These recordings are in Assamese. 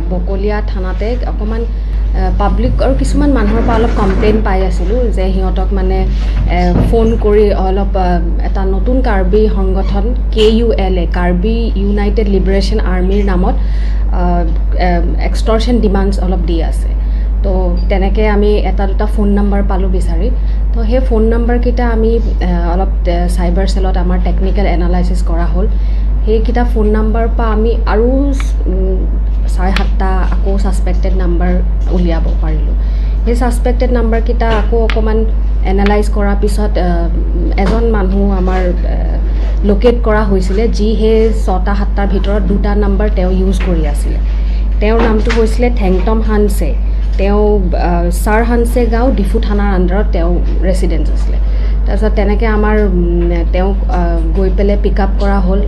বকলীয়া থানাতে অকণমান পাব্লিক আৰু কিছুমান মানুহৰ পৰা অলপ কমপ্লেইন পাই আছিলোঁ যে সিহঁতক মানে ফোন কৰি অলপ এটা নতুন কাৰ্বি সংগঠন KULA, Karbi United liberation আৰ্মীৰ নামত এক্সটৰ্শ্যন ডিমাণ্ডছ অলপ দি আছে। তো তেনেকৈ আমি এটা দুটা ফোন নাম্বাৰ পালোঁ বিচাৰি। তো সেই ফোন নাম্বাৰকেইটা আমি অলপ চাইবাৰ চেলত আমাৰ টেকনিকেল এনালাইচিছ কৰা হ'ল। সেইকেইটা ফোন নাম্বাৰৰ পৰা আমি আৰু ছয় সাতটা আকৌ ছাছপেক্টেড নাম্বাৰ উলিয়াব পাৰিলোঁ। সেই ছাছপেক্টেড নাম্বাৰকেইটা আকৌ অকণমান এনালাইজ কৰাৰ পিছত এজন মানুহ আমাৰ লোকেট কৰা হৈছিলে, যি সেই ছটা সাতটাৰ ভিতৰত দুটা নাম্বাৰ তেওঁ ইউজ কৰি আছিলে। তেওঁৰ নামটো হৈছিলে থেংটম হানছে। তেওঁ ছাৰ হানছে গাঁও, ডিফু থানাৰ আণ্ডাৰত তেওঁ ৰেচিডেঞ্চ আছিলে। তাৰপিছত তেনেকৈ আমাৰ তেওঁক গৈ পেলাই পিক আপ কৰা হ'ল,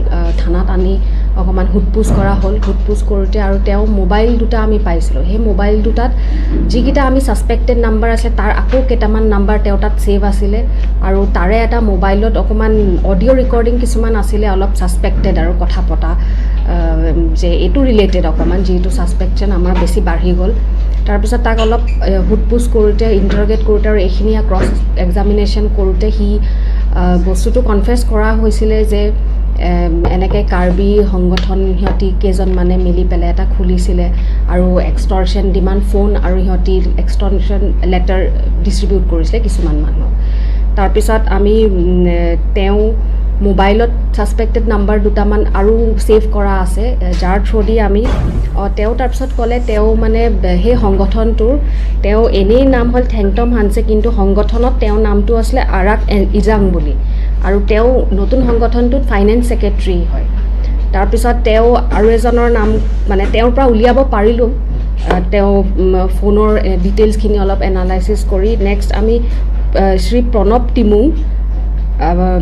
থানাত আনি অকণমান সোধ পোছ কৰা হ'ল। সোধ পোছ কৰোঁতে আৰু তেওঁ মোবাইল দুটা আমি পাইছিলোঁ। সেই মোবাইল দুটাত যিকেইটা আমি ছাছপেক্টেড নাম্বাৰ আছিলে, তাৰ আকৌ কেইটামান নাম্বাৰ তেওঁ তাত ছেভ আছিলে আৰু তাৰে এটা মোবাইলত অকণমান অডিঅ' ৰেকৰ্ডিং কিছুমান আছিলে, অলপ ছাছপেক্টেড আৰু কথা পতা যে এইটো ৰিলেটেড অকণমান, যিহেতু ছাছপেকশ্যন আমাৰ বেছি বাঢ়ি গ'ল। তাৰপিছত তাক অলপ সোধ পোছ কৰোঁতে, ইণ্টাৰগেট কৰোঁতে আৰু এইখিনি ক্ৰছ এক্সামিনেশ্যন কৰোঁতে সি বস্তুটো কনফেছ কৰা হৈছিলে যে এনেকৈ কাৰ্বি সংগঠন সিহঁতি কেইজনমানে মিলি পেলাই এটা খুলিছিলে আৰু এক্সটৰ্শ্যন ডিমাণ্ড ফোন আৰু সিহঁতি এক্সটৰ্শ্যন লেটাৰ ডিষ্ট্ৰিবিউট কৰিছিলে কিছুমান মানুহক। তাৰপিছত আমি তেওঁ মোবাইলত ছাছপেক্টেড নাম্বাৰ দুটামান আৰু ছেভ কৰা আছে, যাৰ থ্ৰুদি আমি তেওঁ তাৰপিছত ক'লে তেওঁ মানে সেই সংগঠনটোৰ তেওঁ এনেই নাম হ'ল থেংটম হানছে, কিন্তু সংগঠনত তেওঁৰ নামটো আছিলে আৰাক ইজাং বুলি আৰু তেওঁ নতুন সংগঠনটোত ফাইনেন্স ছেক্ৰেটেৰী হয়। তাৰপিছত তেওঁ আৰু এজনৰ নাম মানে তেওঁৰ পৰা উলিয়াব পাৰিলোঁ। তেওঁ ফোনৰ ডিটেইলছখিনি অলপ এনালাইচিছ কৰি নেক্সট আমি শ্ৰী প্ৰণৱ তিমুং,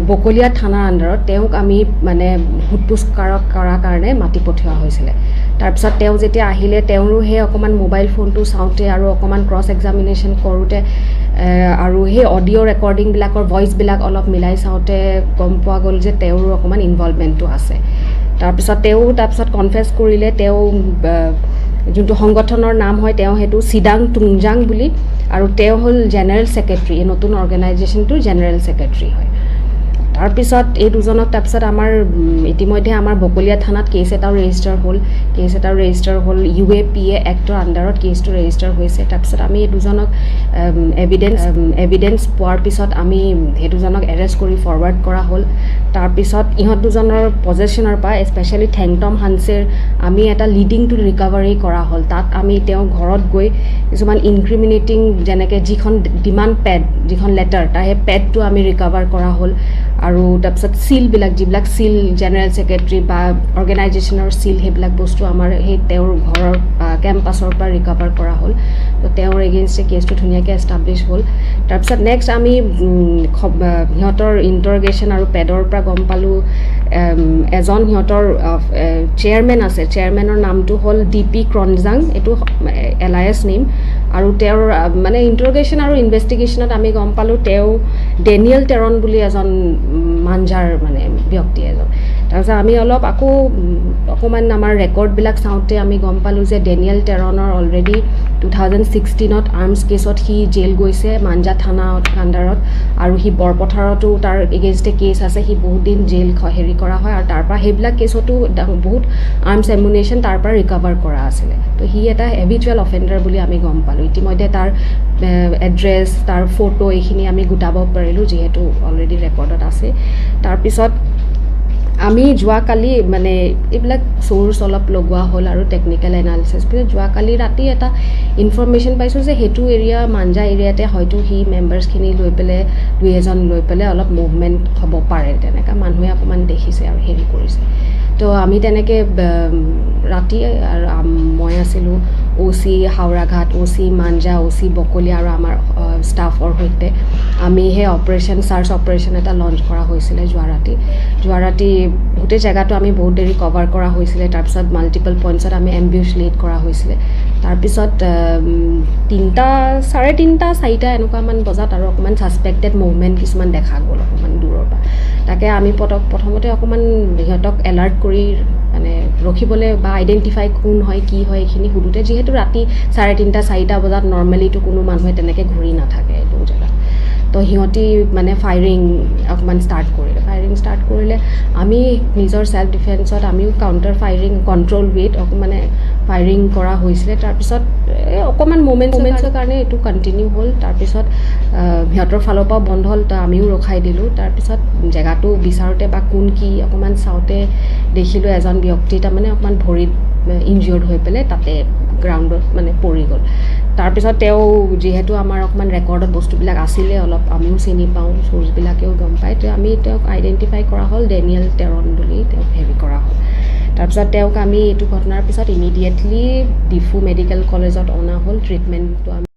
বকলীয়া থানাৰ আণ্ডাৰত, তেওঁক আমি মানে সোধ পোছ কৰাৰ কাৰণে মাতি পঠিওৱা হৈছিলে। তাৰপিছত তেওঁ যেতিয়া আহিলে, তেওঁৰো সেই অকণমান মোবাইল ফোনটো চাওঁতে আৰু অকণমান ক্ৰছ এক্সামিনেশ্যন কৰোঁতে আৰু সেই অডিঅ' ৰেকৰ্ডিংবিলাকৰ ভইচবিলাক অলপ মিলাই চাওঁতে গম পোৱা গ'ল যে তেওঁৰো অকণমান ইনভলভমেণ্টটো আছে। তাৰপিছত তেওঁ তাৰপিছত কনফেছ কৰিলে, তেওঁ যোনটো সংগঠনৰ নাম হয়, তেওঁ সেইটো চিদাং টুংজাং বুলি আৰু তেওঁ হ'ল জেনেৰেল ছেক্ৰেটেৰী, এই নতুন অৰ্গেনাইজেশ্যনটোৰ জেনেৰেল ছেক্ৰেটেৰী হয়। তাৰপিছত এই দুজনক তাৰপিছত আমাৰ ইতিমধ্যে আমাৰ বকলীয়া থানাত কেছ এটাও ৰেজিষ্টাৰ হ'ল। কেছ এটাও ৰেজিষ্টাৰ হ'ল, UAPA actor আণ্ডাৰত কেছটো ৰেজিষ্টাৰ হৈছে। তাৰপিছত আমি এই দুজনক এভিডেঞ্চ পোৱাৰ পিছত আমি সেই দুজনক এৰেষ্ট কৰি ফৰৱাৰ্ড কৰা হ'ল। তাৰপিছত ইহঁত দুজনৰ পজেশ্যনৰ পৰা, স্পেচিয়েলি থেংটম হানছেৰ, আমি এটা লিডিং টু ৰিকাভাৰী কৰা হ'ল। তাত আমি তেওঁৰ ঘৰত গৈ কিছুমান ইনক্ৰিমিনেটিং, যেনেকৈ যিখন ডিমাণ্ড পেড, যিখন লেটাৰ, তাৰ সেই পেডটো আমি ৰিকাভাৰ কৰা হ'ল আৰু তাৰপিছত চিলবিলাক, যিবিলাক চিল জেনেৰেল ছেক্ৰেটেৰী বা অৰ্গেনাইজেশ্যনৰ চিল, সেইবিলাক বস্তু আমাৰ সেই তেওঁৰ ঘৰৰ কেম্পাছৰ পৰা ৰিকাভাৰ কৰা হ'ল। তো তেওঁৰ এগেইনষ্টে কেছটো ধুনীয়াকৈ এষ্টাব্লিছ হ'ল। তাৰপিছত নেক্সট আমি সিহঁতৰ ইণ্টাৰগেশ্যন আৰু পেডৰ পৰা গম পালোঁ, এজন সিহঁতৰ চেয়াৰমেন আছে। চেয়াৰমেনৰ নামটো হ'ল ডি পি ক্ৰনজাং, এইটো এলায়াছ নেম। আৰু তেওঁৰ মানে ইণ্টাৰগেশ্যন আৰু ইনভেষ্টিগেশ্যনত আমি গম পালোঁ তেওঁ ডেনিয়েল টেৰন বুলি এজন মাঞ্জাৰ মানে ব্যক্তি এজন। তাৰপিছত আমি অলপ আকৌ অকণমান আমাৰ ৰেকৰ্ডবিলাক চাওঁতে আমি গম পালোঁ যে ডেনিয়েল টেৰণৰ অলৰেডি 2016ত আৰ্মছ কেছত সি জেল গৈছে মাঞ্জা থানা আণ্ডাৰত আৰু সি বৰপথাৰতো তাৰ এগেইনষ্টে কেছ আছে। সি বহুত দিন জেল হেৰি কৰা হয় আৰু তাৰপৰা সেইবিলাক কেছতো বহুত আৰ্মছ এমুনেশ্যন তাৰ পৰা ৰিকভাৰ কৰা আছিলে। তো সি এটা হেবিচুৱেল অফেণ্ডাৰ বুলি আমি গম পালোঁ। ইতিমধ্যে তাৰ এড্ৰেছ, তাৰ ফটো এইখিনি আমি গোটাব পাৰিলোঁ, যিহেতু অলৰেডি ৰেকৰ্ডত আছে। তাৰপিছত আমি যোৱাকালি মানে এইবিলাক চ'ৰ্চ অলপ লগোৱা হ'ল আৰু টেকনিকেল এনালিচিছ পিছত যোৱাকালি ৰাতি এটা ইনফৰ্মেশ্যন পাইছোঁ যে সেইটো এৰিয়া, মাঞ্জা এৰিয়াতে হয়তো সি মেম্বাৰ্ছখিনি লৈ পেলাই, দুই এজন লৈ পেলাই অলপ মুভমেণ্ট হ'ব পাৰে, তেনেকুৱা মানুহে অকণমান দেখিছে আৰু হেৰি কৰিছে। তো আমি তেনেকৈ ৰাতি আৰু মই আছিলোঁ, অ' চি হাওৰাঘাট, অ' চি মাঞ্জা, অ' চি বকলীয়া আৰু আমাৰ ষ্টাফৰ সৈতে আমি সেই অপাৰেশ্যন, চাৰ্চ অপাৰেশ্যন এটা লঞ্চ কৰা হৈছিলে যোৱা ৰাতি। যোৱা ৰাতি গোটেই জেগাটো আমি বহুত দেৰি কভাৰ কৰা হৈছিলে। তাৰপিছত মাল্টিপল পইণ্টছত আমি এম্বিউচ লেড কৰা হৈছিলে। তাৰপিছত 3টা, 3:30, 4টা এনেকুৱামান বজাত আৰু অকণমান ছাছপেক্টেড মুভমেণ্ট কিছুমান দেখা গ'ল অকণমান দূৰৰ পৰা। তাকে আমি প্ৰথমতে অকণমান সিহঁতক এলাৰ্ট কৰি মানে ৰখিবলৈ বা আইডেণ্টিফাই কোন হয়, কি হয়, এইখিনি সোধোঁতে, যিহেতু ৰাতি 3:30, 4টা বজাত নৰ্মেলিটো কোনো মানুহে তেনেকৈ ঘূৰি নাথাকে এইটো জেগাত, তো সিহঁতি মানে ফায়াৰিং অকণমান ষ্টাৰ্ট কৰিলে। ফায়াৰিং ষ্টাৰ্ট কৰিলে, আমি নিজৰ ছেল্ফ ডিফেন্সত আমিও কাউণ্টাৰ ফায়াৰিং, কণ্ট্ৰল উইথ মানে ফায়াৰিং কৰা হৈছিলে। তাৰপিছত এই অকণমান মুমেণ্টছৰ কাৰণে এইটো কণ্টিনিউ হ'ল। তাৰপিছত সিহঁতৰ ফালৰ পৰাও বন্ধ হ'ল, তো আমিও ৰখাই দিলোঁ। তাৰপিছত জেগাটো বিচাৰোঁতে বা কোন কি অকণমান চাওঁতে দেখিলোঁ এজন ব্যক্তি তাৰমানে অকণমান ভৰিত ইনজিয়ৰ্ড হৈ পেলাই তাতে গ্ৰাউণ্ডত মানে পৰি গ'ল। তাৰপিছত তেওঁ যিহেতু আমাৰ অকণমান ৰেকৰ্ডত বস্তুবিলাক আছিলে, অলপ আমিও চিনি পাওঁ, চ'ৰ্চবিলাকেও গম পায়, তো আমি তেওঁক আইডেণ্টিফাই কৰা হ'ল, ডেনিয়েল টেৰন বুলি তেওঁক হেৰি কৰা হ'ল। তাৰপিছত তেওঁক আমি এইটো ঘটনাৰ পিছত ইমিডিয়েটলি ডিফু মেডিকেল কলেজত অনা হ'ল। ট্ৰিটমেণ্টটো আমি